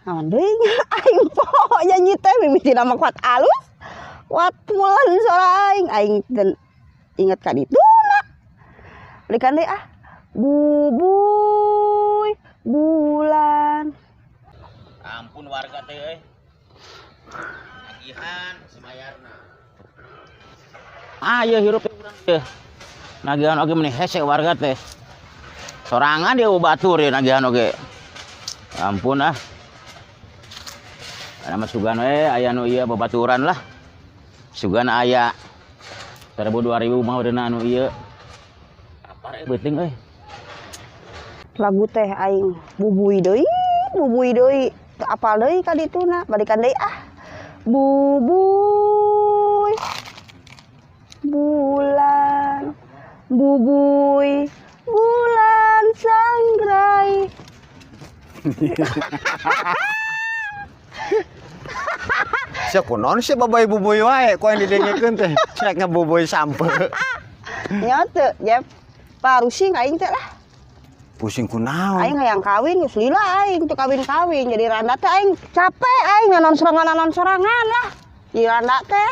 Naon deui nya aing poho nyanyi teh mimitina mah kuat alus. Kuat pulen suara aing, aing teu inget ka dituna. Balikan deui ah. Bubuy bulan. Ampun warga teh euy. Nagihan sebayarna. Ah ieu hirup urang teh. Nagihan oge meni hese warga teh. Sorangan dia batur ya nagihan oge. Ampun ah. Karena mah sugan we aya nu ieu babaturan lah. Sugan aya 1000 2000 mah udah anu ieu. Apar beuteung euy. Lagu teh aing bubuy deui, bubuy deui. Teu apal deui ka dituna, balikan deui ah. Bubuy bulan, bubuy bulan sangrai. Sia kunaon sia babay bubuy wae ku aing didengekeun teh. Cek ngabubuy sampe. Nya teu, Jep. Parusing aing teh lah. Pusing kunaon? Aing hayang kawin geus lila aing teu kawin-kawin jadi randa teh aing capek aing nanon sorangan lah. Jadi randa teh.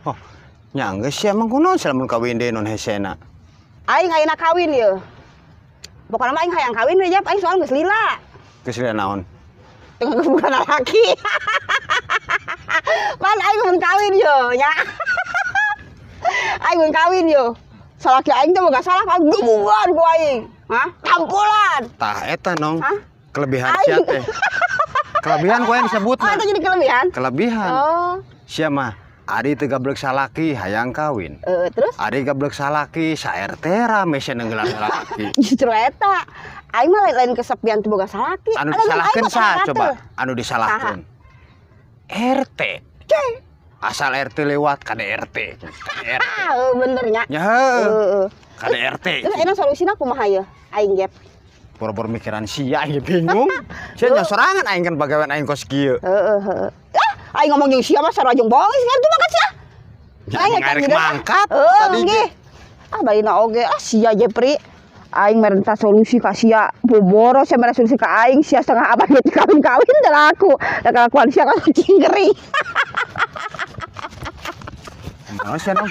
Oh, nya geus sia emang kunaon sia lamun kawin deui non hesena. Aing ayeuna kawin yeuh. Pokona mah aing hayang kawin we Jep, aing soal geus lila. Geus lila naon? Teu bukan laki. Pan aing mun kawin yo nya. Aing mun kawin yo. Salaki aing teh boga salah pan gebugan ku aing. Hah? Tampulan. Tah eta nong. Hah? Kelebihan sia teh. Kelebihan ku aing disebutna. Oh, itu jadi kelebihan? Kelebihan. Oh. Sia mah ari teu gablek salaki hayang kawin. Terus? Ari gablek salaki sa RT rame sia neunggelan salaki. Justru eta. Aing mah lain kesepian teu boga salaki. Anu Ada disalahkeun aing mah saha karakter. coba? Anu disalahkeun. RT. Cek. Asal RT lewat KDRT. KDRT. Ah, bener nya. Nya heuh. Heeh. KDRT. Terus enak solusina kumaha ye? Aing Jep. Boro-boro mikiran sia aing bingung. Sia nya sorangan aing kan bagawean aing kos kieu. Heeh heeh. Ah, aing ngomong jeung sia mah sarua jeung bohong geus ngartu mangkat sia. Ya, Aing ngarek eta mangkat heuh, tadi ge. nggih. Ah, baina oge ah sia Jepri. Aing merenta solusi ka sia. Boboro sia mere solusi ka aing sia setengah abad ge kawin-kawin teu laku. Da kalakuan sia kan cingkering. Kumaha sia nong?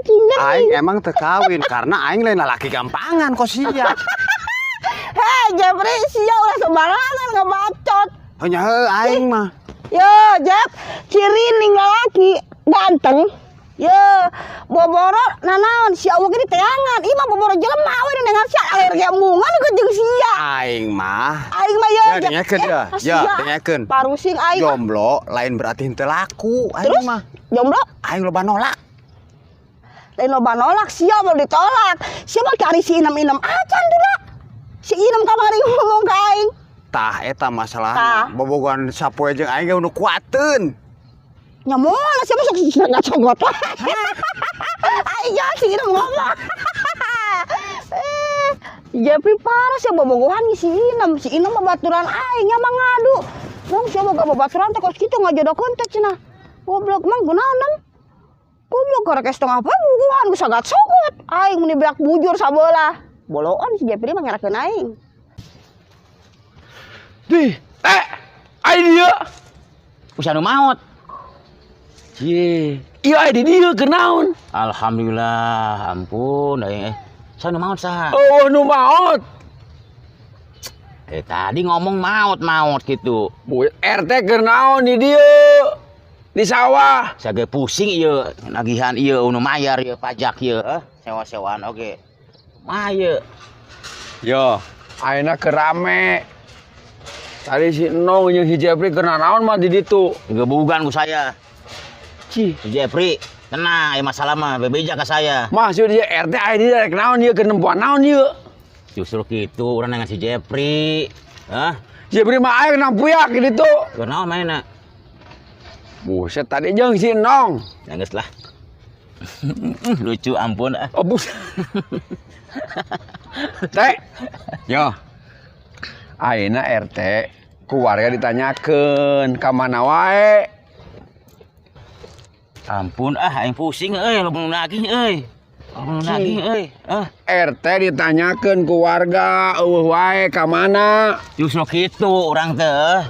Cingkering. Aing emang teu kawin karena aing lain lalaki gampangan kos sia. Hei Jepri, sia ulah sembarangan ngebacot. Hanya heuh aing mah. Yo, Jep, ciri ning lalaki ganteng. Yo, boboro nanaon sia eueuh ge diteangan. Ieu mah boboro jelema we nu nengan sia alergi embungan ke jeung sia. Aing mah. Aing mah yo. Ya dengekeun ya. Ya dengekeun. Parusing aing. Jomblo lain berarti henteu laku aing Terus mah. Jomblo? Aing loba nolak. Lain loba nolak sia mau ditolak. Sia mah cari si inem-inem acan tuh lah. Si inem kamari ngomong ka aing. Tah eta masalahna. Tah. Bobogohan sapoe jeung aing ge nu kuateun. Nya moal sia masuk nggak cogot. Aing ya si inem ngomong. Jepri parah sia bobogohan si inem. Si inem babaturan aing nya mah ngadu. Wong sia boga babaturan teh kos kitu ngajodohkeun teh cenah. Goblok mang kunaon nem? Goblok karek setengah poe bobogohan geus sagat-sogot. Aing mun dibeak bujur sabelah. Boloan si Jepri mah ngerakeun aing. Di, ai dia. Usah nu maot. Ye, ieu ai di dieu kunaon? Alhamdulillah, ampun aing eh. Saha nu maot saha? Oh, nu maot. Tadi ngomong maot-maot gitu. Bu, RT keur naon di dieu? Di sawah. Saya ge pusing ieu nagihan ieu nu mayar ieu pajak ieu, sewa-sewaan oge. Mah ieu. Yo, ayeuna keur rame. Tadi si Enong jeung si Jepri keur naon mah di ditu. Gebugan ku saya. Cih. Si Jepri, tenang, aya masalah mah bebeja ka saya. Maksud dia RT aya di rek naon ieu keur nempoan naon ieu? Justru kitu urang dengan si Jepri. Hah? Jepri mah aya nampuyak di ditu. Keur naon mainna? Buset tadi jeung si Enong. Ya geus lah. Lucu ampun ah. Oh, buset. Teh. Yo. Ayeuna RT ku warga ditanyakeun ka mana wae. Ampun ah aing pusing euy loba nu nagih euy. Oh, nagih euy. Ah, RT ditanyakeun ku warga euweuh wae ka mana? Justru kitu urang teh.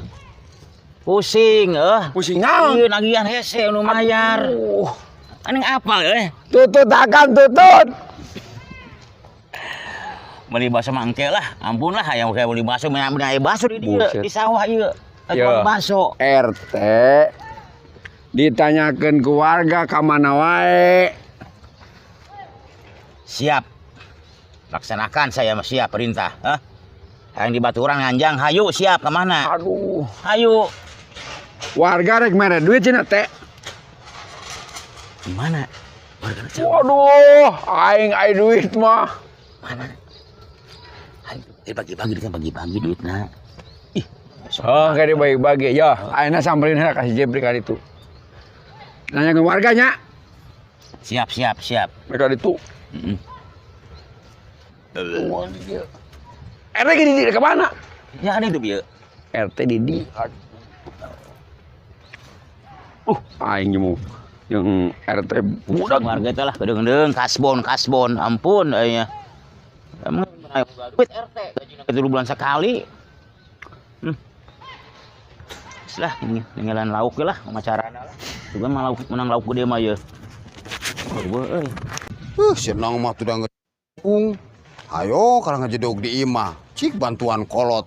Pusing euy. Pusing naon? Ieu nagihan hese nu mayar. Aduh. Aneh apal euy. Tutut akan tutut. Beli bakso mangke lah, ampun lah hayang kayak beli bakso menang aya bakso di dieu Buset. di sawah ieu. Ya. Tukang bakso. RT ditanyakeun ku warga ka mana wae. Siap. Laksanakan saya mah siap perintah. Hah? Hayang di baturan nganjang, hayu siap ke mana? Aduh, Hayu. warga rek mere duit cenah teh. Di mana? Warga Waduh, aing aya duit mah. Mana? Hayu, bagi-bagi duitnya, bagi-bagi duitnya. Ih, Oh, kayak dibagi-bagi. Ya, ayeuna samperin heula ka si Jepri ka ditu. Nanyakeun warganya. Siap, siap, siap. Mereka ditu. Heeh. RT di di ke mana? Ya ada itu bieu. RT di di. Aing jeung jeung RT budak. Warga teh lah kedeung-deung kasbon, kasbon, ampun euy nya. Emang duit RT gajina 3 bulan sekali. Lah ini tinggalan lauk lah macarana lah. Juga mah lauk menang lauk gede mah ye. Oh, euy. Si Nong mah tuh nge. Ayo kalau ngejedog di imah, cik bantuan kolot.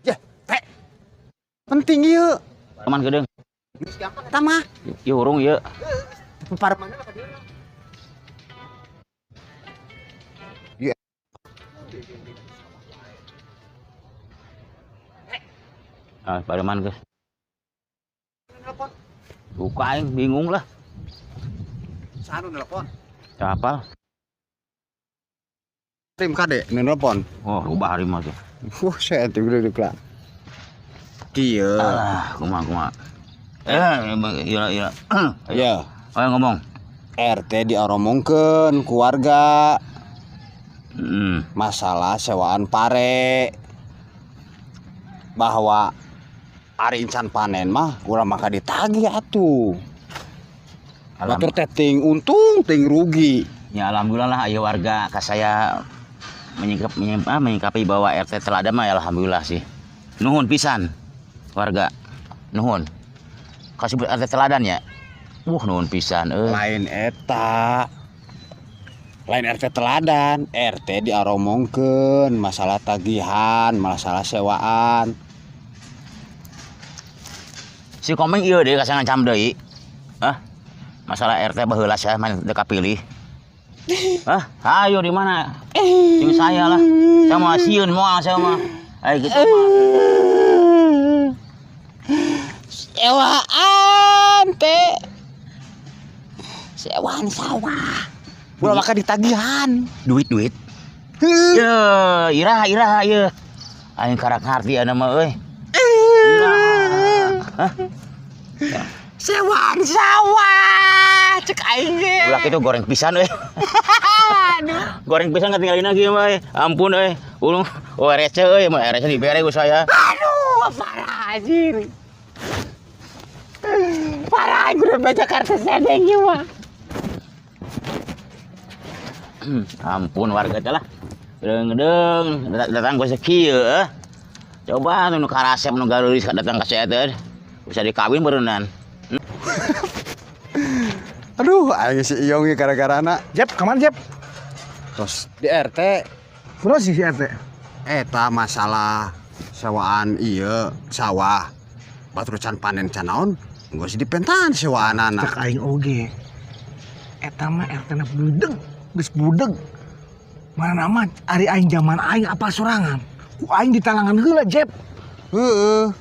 Ya, teh. Penting ieu. Aman gedeung. Eta mah. Ieu urung ieu. Parman. Iya. Ah, pareman geus. Buka aing bingung lah. Sanu nelpon. Siapa? Tim kade nu nelpon. Oh, rubah hari mah tuh. Wah, saya teh gede lah. Kieu. Alah, kumaha kumaha. Iya iya. Ya, Ayo ngomong. RT diaromongkeun ku warga masalah sewaan pare. Bahwa ari incan panen mah urang maka ditagih atuh. Batur teh ting untung ting rugi. Ya alhamdulillah lah ayo warga ka saya menyikapi bahwa RT teladan mah ya alhamdulillah sih. Nuhun pisan warga. Nuhun. Kasih RT teladan ya. Nuhun pisan euy. Lain eta. Lain RT teladan, RT diaromongkeun masalah tagihan, masalah sewaan. Si Komeng ieu deui ka ngancam deui. Hah? Masalah RT baheula saya main teu kapilih. Hah? Ayo di mana? Jeung saya lah. Saya mah sieun moal saya mah. Ayo gitu mah. Sewaan teh. Sewaan sawah. Ulah maka ditagihan. Duit-duit. Ye, iraha iraha ye. Aing karak ngarti anu mah euy. Iraha. Hah? Sewaan sawah cek aing ge. Ulah kitu goreng pisan euy. Aduh. Goreng pisan ketinggalin lagi mah euy. Ampun euy. Ulung oh RC euy, mah RC dibere ku saya. Aduh, parah anjir. Parah aing udah baca kartu sedeng ieu mah. Ampun warga teh lah. Deung-deung datang ku sakieu eh. Coba nu karasep nu gareulis datang ka saya teh. Bisa dikawin berenang. Aduh, aing si Iyong ieu gara-garana. Jep, kemana Jep? Terus di RT Kunaon sih si RT? eta masalah sewaan ieu sawah. Batur can panen can naon, geus dipentaan sewaanana. Cek aing oge. Eta mah RT na budeg, geus budeg. Mana mah ari aing zaman aing apa sorangan. Ku aing ditalangan heula, Jep. Heeh.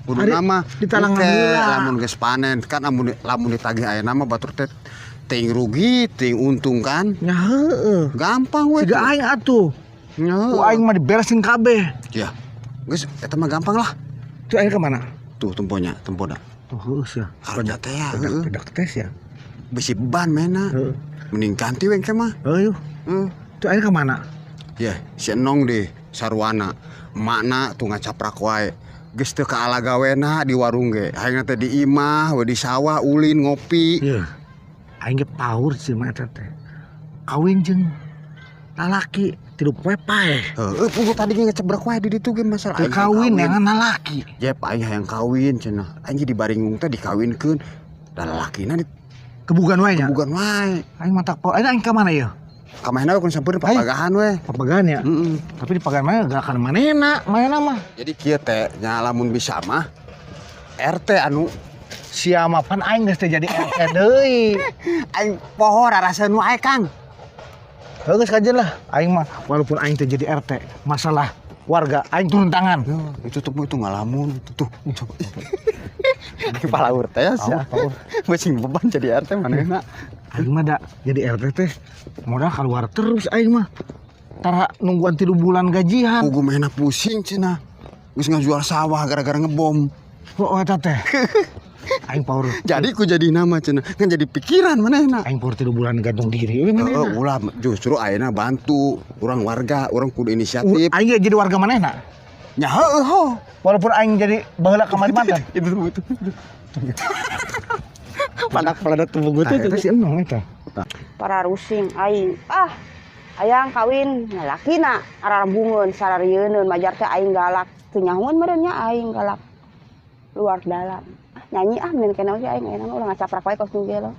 Kudu nama ditalangan heula. Lamun geus panen kan lamun ditagih ayeuna mah batur teh ting rugi, ting untung kan. Nya heueuh. Gampang we. Siga aing atuh. Nya. Ku aing mah diberesin kabeh. Ya. Geus eta mah gampang lah. Tuh aing ke mana? Tuh temponya, tempo dah. Tuh heueuh sia. Harga teh ya, heueuh. Pedak tes ya. Bisi beban mena. Heeh. Mending ganti we engke mah. Heueuh. Heeh. Tuh aing ke mana? Ya, si Enong deh sarwana. Makna tuh ngacaprak wae. Geus teu kaala gawena di warung ge. Hayang teh di imah, we di sawah ulin ngopi. Iya. Aing ge paur sih mah eta teh. Kawin jeung lalaki tilu poe paeh. Heeh, puguh tadi ge ngecebrek wae di ditu ge masalah Teu aing kawin neangan lalaki. Jep aing hayang kawin cenah. Aing di Baringung teh dikawinkeun. Da lalakina di Kebugan wae nya. bukan wae. Aing mah tak aing aing ka mana ieu? Ka mana we kun sampeurna papagahan we. Papagahan ya. Heeh. Tapi di pagahan mana gerakan manena, manena mah. Jadi kieu teh nya lamun bisa mah RT anu Sia mah pan aing geus teh jadi RT deui. aing poho raraseun wae Kang. Heuh geus kajen lah. Aing mah walaupun aing teh jadi RT, masalah warga aing turun tangan. Ya, itu tuh itu ngalamun itu tuh. Coba. Kepala teh ya. Paur, paur. Basing beban jadi RT manehna. Aing mah da jadi RT teh modal keluar terus aing mah. Tara nungguan 3 bulan gajian. Puguh mehna pusing cenah. Geus ngajual sawah gara-gara ngebom. Oh, eta teh. Aing paur. Jadi ku jadi nama cenah. Kan jadi pikiran manehna. Aing paur 3 bulan gantung diri. We manehna. Heeh, ulah justru ayeuna bantu urang warga, urang kudu inisiatif. Aing ge jadi warga manehna. Nya heueuh ho. Walaupun aing jadi baheula ka Kalimantan. Itu tuh itu. Padak-paladak tubuh Tah eta si Enong eta. Para rusing aing. Ah, ayang kawin lalakina ararembungeun sararieun majar teh aing galak. Teu nyahoeun meureun nya aing galak. Luar dalam. Ah, nyanyi ah min kena oge aing ayeuna mah ulah ngacaprak wae kos nu gelo.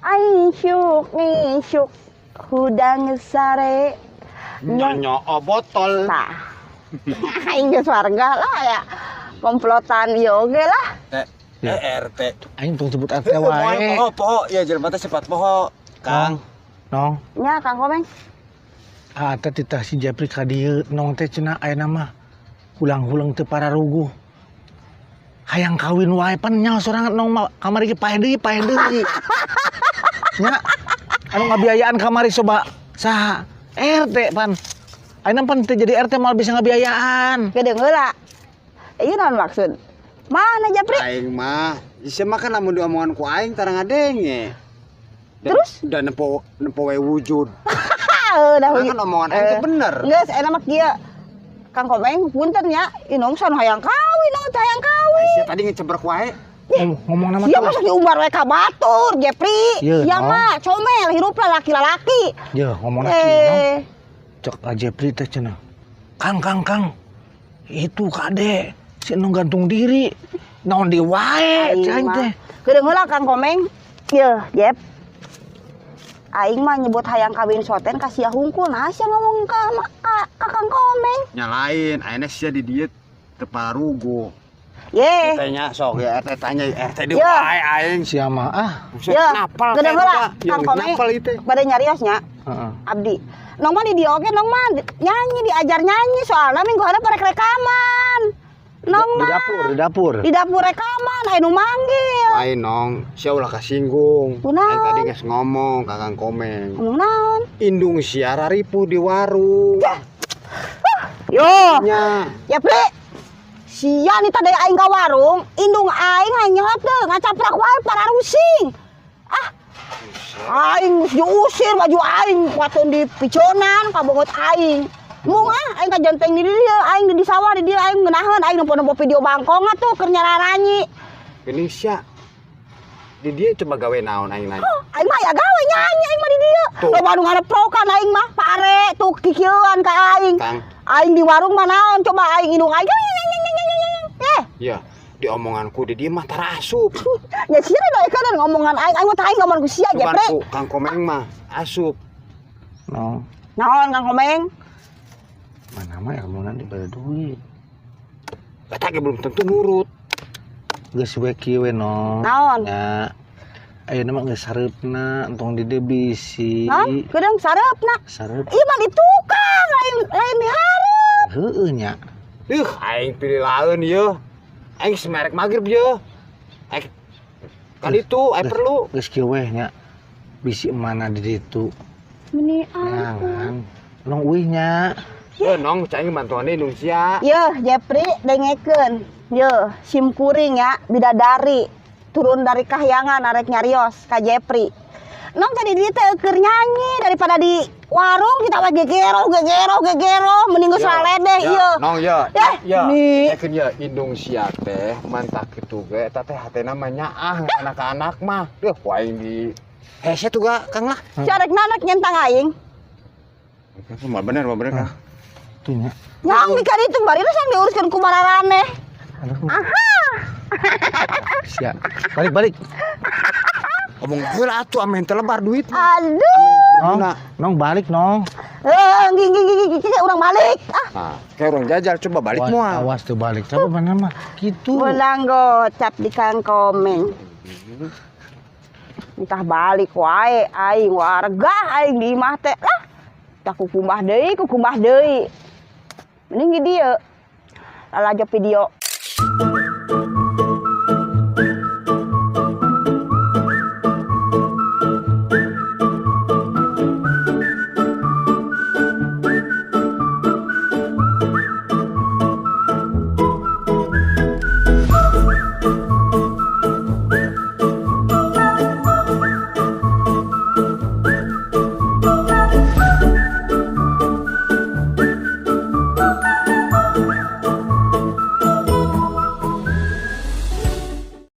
Aing syuk ngisyuk hudang sare Nyonyo botol. Tah. Aing geus warga lah ya. Komplotan ieu oge lah. RT. Aing tong sebut RT wae. Poho poho ya jelema teh sifat poho. Kang. Nong. Nya Kang Komeng. Ah, teh titah si Japri ka dieu nong teh cenah ayeuna mah hulang-hulang teu pararuguh. Hayang kawin wae pan nyaho sorangan nong mah kamari ge paeh deui paeh deui. Nya anu ngabiayaan kamari coba saha? RT pan. Ayeuna pan teu jadi RT moal bisa ngabiayaan. Geudeung heula. Ieu naon maksud? Mana Japri? Aing mah, sia mah kan lamun diomongan ku aing tara ngadenge. Terus? Dan nempo nempo we wujud. Ah, dah Karena kan omongan aing teh bener. Geus enak mah kieu. Kang Komeng punten nya, inong san hayang kawin, nong teh hayang kawin. Sia tadi ngecebrek wae. Ngomong nama Sia mah sok diumbar we ka batur, Jepri. Ye, Sia nong. mah comel hirup lalaki-lalaki. Ye, ngomongna kieu nong. Eh, Cek Jepri teh cenah. Kang, Kang, Kang. Itu kade si Enong gantung diri. Naon di wae aing cai mah. teh. Geudeung heula Kang Komeng. Ye, Jep. Aing mah nyebut hayang kawin soten ka sia hungkul. Nah, sia ngomong ka Kang Komeng. Nya lain, ayeuna sia di dieu teu pararuguh. Ye. Tanya sok ya RT tanya RT di Ya. wae aing. Sia mah ah. Buset, Ya, napal geudeung teh heula eta. Ya, Kang Komeng. napal ieu teh. Bade nyarios nya. Heeh. Abdi. Nong mah di dieu oge nong mah nyanyi diajar nyanyi soalna minggu hareup rek rekaman. Nong Di mah dapur, di dapur. di dapur rekaman aya nu manggil. Lain nong, sia ulah kasinggung. Kunaon? Aing tadi geus ngomong ka Kang Komeng. Ngomong naon? Indung sia raripuh di warung. Yo, Nya. ya Pri. Sia nih tadi aing ka warung, indung aing hanyot teu ngacaprak wae para rusing. Ah. Aing geus diusir baju aing kuatun di piconan ka bogot aing. Mung ah aing ka jenteng di dieu, aing di sawah di dieu aing ngeunaheun aing nempo-nempo video bangkong atuh keur nyararanyi. Geuning sia. Di dieu coba gawe naon aing nanya. Aing mah aya gawe nyanyi aing mah di dieu. Tuh. Loba nu ngareprokan aing mah pare tuh kikieuan ka aing. Kang. Aing di warung mah naon coba aing indung aing. Eh, Ya, di omonganku di dieu mah tara asup. ya sia da kan ngomongan aing aing mah tah aing ngomong ku sia Cuman Jepre. ku Kang Komeng mah asup. Nong. Naon Kang Komeng? Mana mah ilmuna dibere duit. Eta ge belum tentu nurut. Geus we kieu we nong. Naon? Nya. Ayeuna mah geus sareupna entong di dieu bisi. Naon? Geudeung sareupna. Sareup. Ieu mah di tukang lain lain di hareup. Heueuh nya. Ih, aing pilih lain ye. Aing semerek magrib ye. Aing kan itu aing perlu. Geus kieu we nya. Bisi mana di ditu. Meni ampun. Neangan. Nong uih nya. Eh, nong cai bantuan indung sia. Yeuh, Jepri dengekeun. Yeuh, sim kuring ya, bidadari turun dari kahyangan arek nyarios ka Jepri. Nong tadi di teh keur nyanyi daripada di Warung kita mah gegero gegero gegero mending geus lalede ieu. Nong ya. Eh, Ya. nih. Yakin ya indung sia teh mantak kitu ge eta teh hatena mah nyaah anak-anak mah. Duh, ku aing di hese tuh ga Kang lah. Carek nanak nyentang aing. Mah bener, mah bener Kang. Tuh nya. Nyang di kaditu bari sang diuruskeun ku mararaneh. Aduh. Sia. Balik balik. Omong heula atuh ame teu lebar duit. Aduh. Nong, nong balik nong. Eh, gigi gigi gigi urang balik. Ah, Nah, kayak orang jajal coba balik Awas, moal. awas tuh balik. Coba mana mah gitu. Menang gocap di Kang Komeng. Entah balik wae aing warga aing di imah teh lah. Tak kukumbah deui, kukumbah deui. Mending di dieu. Lalajo video.